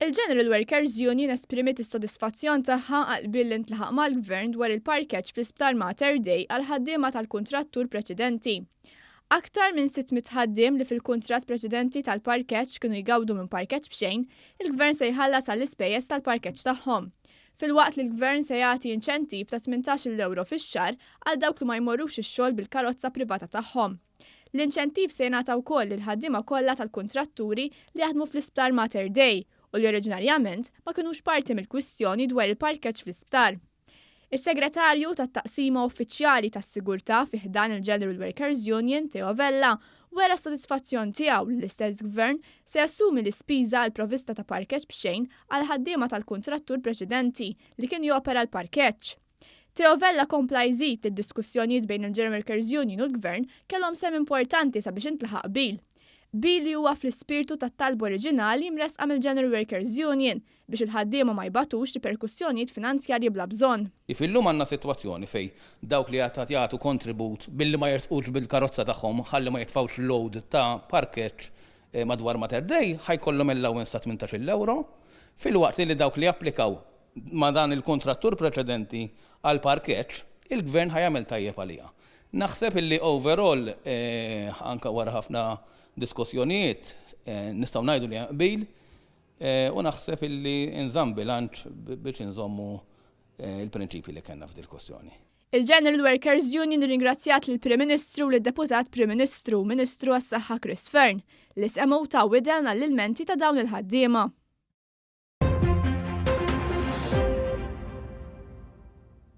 Il-General Workers Union esprimiet is-sodisfazzjon tagħha għal qbil li ntlaħaq mal-Gvern dwar il-parkeġġ fl-Isptar Mater Dei għall-ħaddiema tal-kuntrattur preċedenti. Aktar minn 600 ħaddiem li fil-kuntratt preċedenti tal-parkeġġ kienu jgawdu minn parkeġġ b'xejn, il-Gvern se jħallas għall-ispejjeż tal-parkeġġ tagħhom. Filwaqt li l-Gvern se jagħti inċentiv ta' 18-il ewro fix-xahar għal dawk li ma jmorrux ix-xogħol bil-karozza privata tagħhom. L-inċentiv se jingħata wkoll lill-ħaddiema kollha tal-kuntratturi li jaħdmu fl-Isptar Mater Dei u li oriġinarjament ma kinux parti mill-kwistjoni dwar il-parkeġġ fl-isptar. Is-Segretarju tat-Taqsima Uffiċjali tas-Sigurtà fi ħdan il-General Workers Union, Theo Vella, wera s-sodisfazzjon tiegħu li l-istess Gvern se jassumi l-ispiża għall-provvista ta' parkeġġ b'xejn għall-ħaddiema tal-kuntrattur preċedenti li kien jopera l-parkeġġ. Theo Vella kompla jżid li d-diskussjonijiet bejn il-General Workers Union u l-Gvern kellhom sehem importanti sabiex intlaħaq qbil. Qbil li huwa fl-ispirtu tat-talba oriġinali mressqa mill-General Workers Union biex il-ħaddiema ma jbatux riperkussjonijiet finanzjarji bla bżonn. Illum għandna sitwazzjoni fejn dawk li qed jagħtu kontribut billi ma jersqux bil-karozza tagħhom ħalli ma jitfgħux load ta' parkeġġ madwar Mater Dei ħa jkollhom allowance ta' 18-il ewro, filwaqt li dawk li applikaw ma' dan il-kuntrattur preċedenti għall-parkeġġ, il-Gvern ħa jagħmel tajjeb għaliha. Naħseb illi overall, anke wara ħafna diskussjonijiet, nistgħu ngħidu li hemm qbil u naħseb illi nżamm bilanċ biex inżommu l-prinċipji li kellna f'dil kwestjoni. Il-General Workers Union irringrazzjat lill-Prim Ministru u lid-Deputat Prim Ministru u Ministru għas-Saħħa Chris Fearne li semgħu u taw widen għall-ilmenti ta' dawn il-ħaddiema.